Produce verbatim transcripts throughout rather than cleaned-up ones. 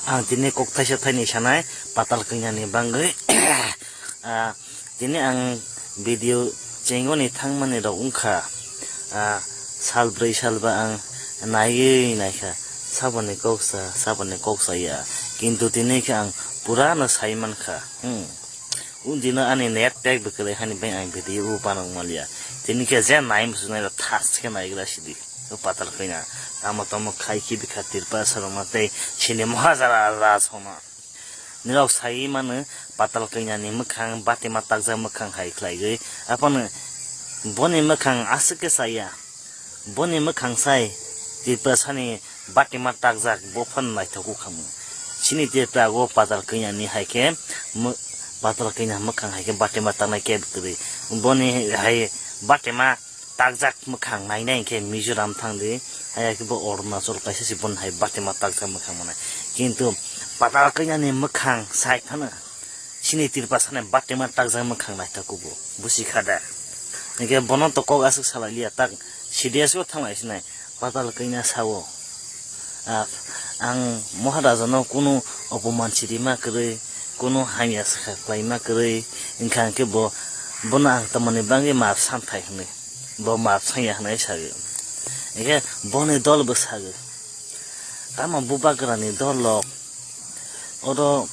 Ang tini kok thaisa thaini sanai Patal Kanya ni bangwi. Ah, tini ang video chengoni thangmani rok wngkha, ah, sal brwi sal ba ang naiwi naikha, saboni kok sa, saboni kok saya, kintu tini khe ang pura no sai mankha. Hmm. Undino ani net pack bo kwrwi hani bai ang video o banang manliya. Tini khe je nai muchunai rok thas khe naigra sidi. O Patal Kanya tamo tamo khai khe bikha Tripura sarokma tei sini Maharaja songno. Nirok sai mano Patal Kanya ni mwkhang batima takjak mwkhang hai khlaiwi. Aphano boni mwkhang aswk khe chaya. Boni mwkhang sai Tiprasani batima takjak, bo phano naithok wngkha mo. Chini Tripura o Patal Kanya ni hai khe mw-, Patal Kanya mwkhang hai khe batima taknai kebo kwrwi. Boni hai batima takjak mwkhang nainai hwnkhe Mizoram thangdi, hai khe bo Arunachal kaisa se boni hai batima takjak mwkhang manai. Kintu Patal Kanya ni mwkhang sai phano. Chini Tripura sani batima takjak mwkhang naithok kubu. Busi kha da. Hingke bono to kok aswk salai liya tak C D S o thanglai sinai. Patal Kanya sao. Ah, ang Maharaja no kunu opoman sirima kwrwi, kunu hamya sakha khlaima kwrwi, wngkha hingke bo, bono ang tamoni bagwi maap santhai hwnwi. Bo maap sanya hwnwi sagwi. Hingke boni dol bo sagwi. Tamo bubagrani dol rok. Oro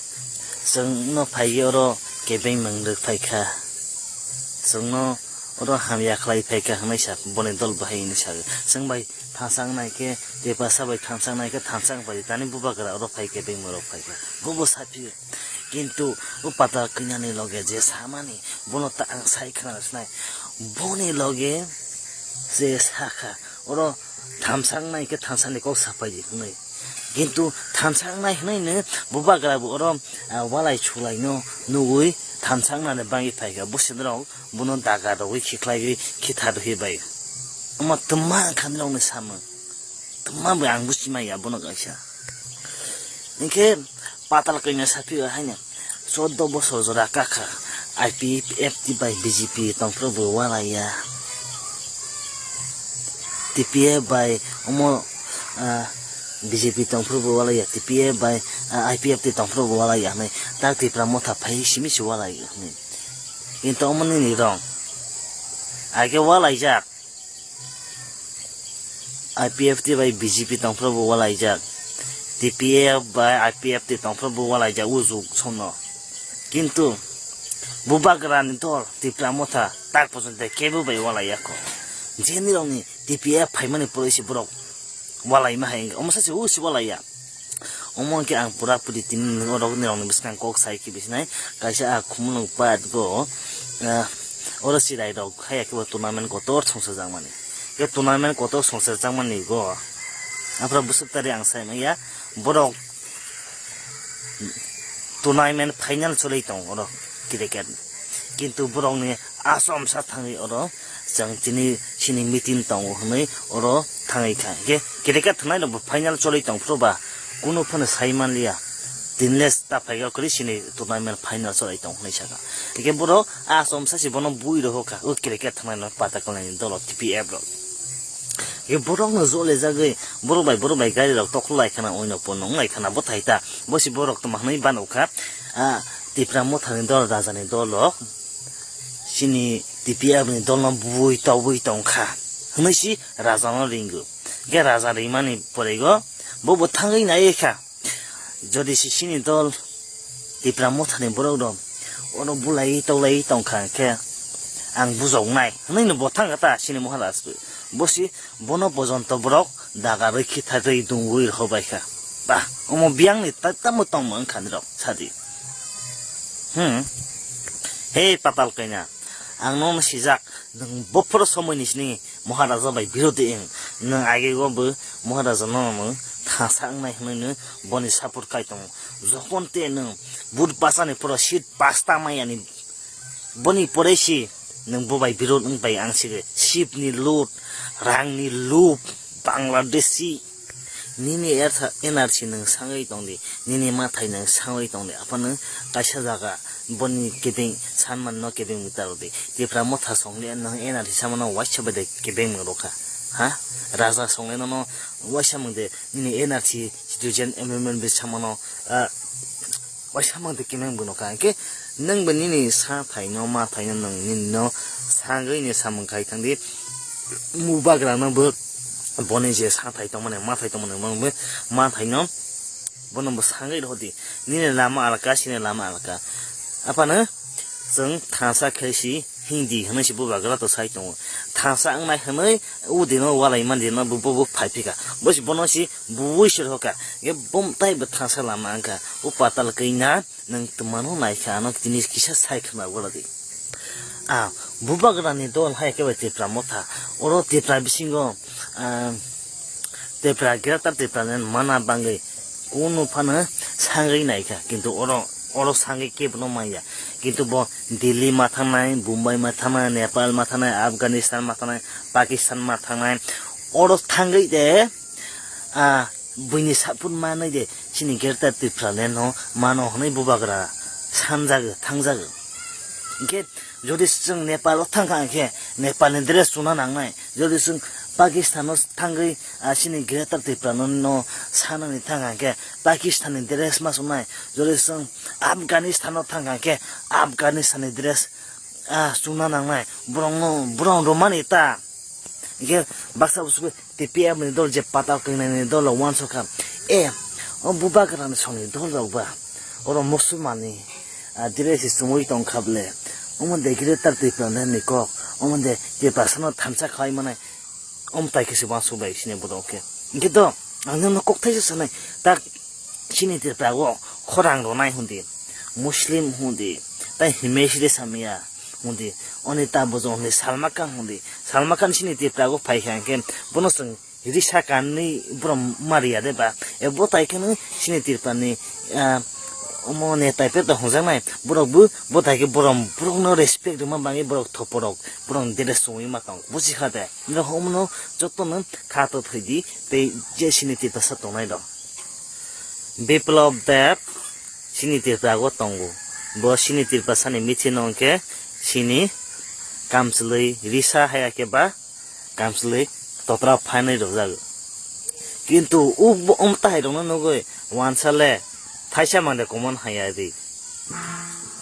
chwngno phaiwi oro kebengmung rwk phaikha, chwngno oro hamya khlai phaikha hwnwi sa boni dol bahai hwnwi sa. Chwng bai thansa wngnai khe, Tiprasa bai thansa wngnai khe thansa wng pai tani bubagra oro phai kebengmung rok phaikha, bobo saphio. Kintu o Patal Kanyani loge je samani bono ta ang sai khna sinai, boni loge je sakha oro thansa wngnai khe thansa ni kok sapai di hwnwi. Kintu thansa wngnai hwnwi no bubagra bo oro, ah, walai sulai no nugwi thansa wngnani bagwi phaikha. Busi norok bono daga rogwi khiklaiwi khitha rwhi bai. Omo twma wngkha norokni samung. Twma bai ang busi maya bono kaisa. Hinkhe Patal Kanya saphio haino. Chordo bosor jora kakha I P F T bai B J P tongphuru bo walaiya. T P F bai omo, ah, B J P tongphuru bo walaiya, T P F bai, ah, I P F T tongphuru bo walaiya hwnwi tak Tipra motha phai simi se walaiya hwnwi. Kintu omo nini wrong. Age walaijak. I P F T bai B J P tongphuru bo walaijak, T P F bai I P F T tongphuru bo walaijak o jug somno. Kintu bubagrani dol Tipra motha tak pojonto kebo bai walaiya kho. Je nirokni T P F phaimani poroi se borok walaima hai, omo sachi o se walaiya. Omo hwnkhe ang pura puri tini norok, nirokni bwskang kok sai khe bisinai kaisa a khumulwng park o, ah, oro chwrai rok haya khe bo tournament kotor songchajakmani. Khe tournament kotor songchajakmani go aphra bwswk tari ang sai manya borok tournament final choli tongo oro cricket. Kintu borokni achomsa thangwi oro chwng tini chini meeting tongo hwnwi oro thangwi kha. Hwnkhe cricket thwnai rokbo final choli tongphuru ba kunu phano sai manliya. Tinles ta phaikha kwrwi chini tournament final choli tong hwnwi sakha. Hwnkhe borok achomsa se bono bui rohor kha. O cricket thwnai rok pata kwlaini dolo T P F rok. Hwnkhe borokno jole jagwi borok bai borok bai gari rok tokhol lai khana oino pono wng lai khana bo thai ta. Bo se borok tongma hwnwi bano kha. Ah, Tipra mothani dol, rajani dol rok chini T P F ni dol no bui tobwi tongkha hwnwi si raja no ringo. Hwnkhe raja ringmani porego bo bo thangwi nai kha. Jodi si chini dol Tipra mothani borok rok ono bulai tolai tongkha hwnkhe ang bujoknai hwnwi no bo thangkha ta chini Maharaj bo. Bo si Bono pojonto borok dagarwi khitharwi dungwi rohobaikha. Ba, omo biyangni ta-, tamo tongma wngkha nirok, sadi. Hmm. He Patal Kanya, ang nono sijak, nwng bophoro somoini sini Maharaja bai birodhi wng, nwng agego bo Maharaja no nwng thangsa wngnai hwnwi no boni support kai tongo. Jokhon te nwng vote bachani poro seat pasta mayani Boni poresi nwng bo bai birod wng bai ang sige. Sibni lut, rangni lup, Bangladeshi. Nini ertha-, N R C nwng sangwi tongdi, nini mathai nwng sangwi tongdi. Aphano kaisa jaga boni kebeng sanmani no kebeng mwta rwdi. Tipra motha songli nwng N R C samano waisa bai de kebeng mwrwkha. Ha? Raja songnai nono waisa mung de nini N R C citizen amendment bill samano, ah, waisa mung de kemeng bono ka. Hingke nang bo nini sa thaino ma thaino nang nini no sangwi ni samung khai thangdi. Bubagra no bo boni je sa thai tongmani ma thai tongmani ma thai no bono bo sangwi rodi. Nini lama alka, sini lama alka. Aphano chwng thansa khe si Hindi hwnwi si bubagra to sai tongo. Thansa wngnai hwnwi udino walai mandino bo, bo, bo phai phika. Bo si bono si buwi sir hoka. Ye bom tai bo thansa lama wngkha. O patal kaina nwng twmano naikha ano tini kisa sai khna wala di. Ah, bubagra ni dol hai khe bai Tipra motha. Oro Tipra bisingo, ah, Tipra Greater Tipra ni mana bangwi kunu phano sangwi naikha, kintu oro, oro sangwi kebono manya. Kintu bo Delhi ma thangnai, Bombay ma thangnai, Nepal ma thangnai, Afghanistan ma thangnai, Pakistan ma thangnai, oro thangwi de, ah, buini saput manwi de, chini Greater Tipraland no mano hwnwi bubagra sanjago, thangjago. Hinkhe jodi chwng Nepal o thangkha hinkhe Nepal ni dress chuna nangnai, jodi chwng Pakistan o thangwi, ah, chini Greater Tipraland no sanani thangkha hinkhe Pakistan ni dress ma chunai, jodi chwng Afghanistan o thangkha hinkhe Afghanistan ni dress, ah, chuna nangnai, borok no, borok romani ta. Hinkhe baksa bwswk T P F ni dol je patal kwngnani dol rok uansukha. E, o bubagrani songni dol rok ba. Oro Musulman ni, ah, dress se chumui tongkha ble. Omo de Greater Tipraland ni kok. Omo de Tiprasa no thansa khai manai. Om tai khe se uansuk bai sini borok khe. Hinkhe do, ang nokno kok thaisa sanai. Tak Chini Tripura o khorang rwnai hwndi, Muslim hwndi, tai Himesh Reshamia hwndi, oni ta bojo hwndi, Salma Khan hwndi, Salma Khan chini Tripura o phaikha hinkhe bono chwng risa kanwi borom mariya de ba, e bo tai kheno chini Tripura ni, ah, omo neta peta hwnjaknai borok bo, bo tai khe borom borok no respect rwma bagwi borok thoporok borok ni dede chumui ma tong buji kha de, norok omono jotono kha to thwi di tei je chini Tiprasa tongnai rok. Biplab Deb chini Tripura o tongo. Bo chini Tiprasani meeting no hwnkhe chini kamchwlwi risa haya khe ba kamchwlwi totra phainwi rwjago. Kintu o bo-, o mwtai rokno nugwi wansa le thaisa mande common haya di.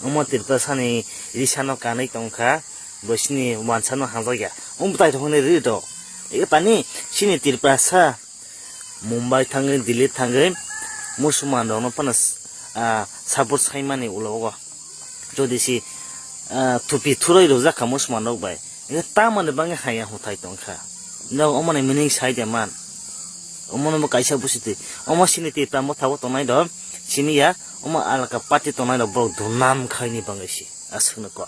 Omo Tiprasani risano kanwi tongkha, bo chini wansano hamjakya. O mwtai rok hwnwi rw do. Eko tani chini Tiprasa Mumbai thangwi, Delhi thangwi, Musulman rokno phano, ah, support saimani ulo o. Jodi si, ah, thupi thuroi rwjak kha Musulman rok bai. Eko tamoni bangwi haya huthai tongkha. Nok omoni meaning sai de man. Omono bo kaisa busi twi. Omo chini Tipra motha o tongnai do, simi ya, omo alaka party tongnai do borok dunam khaini bangwi si. Aswkno kok.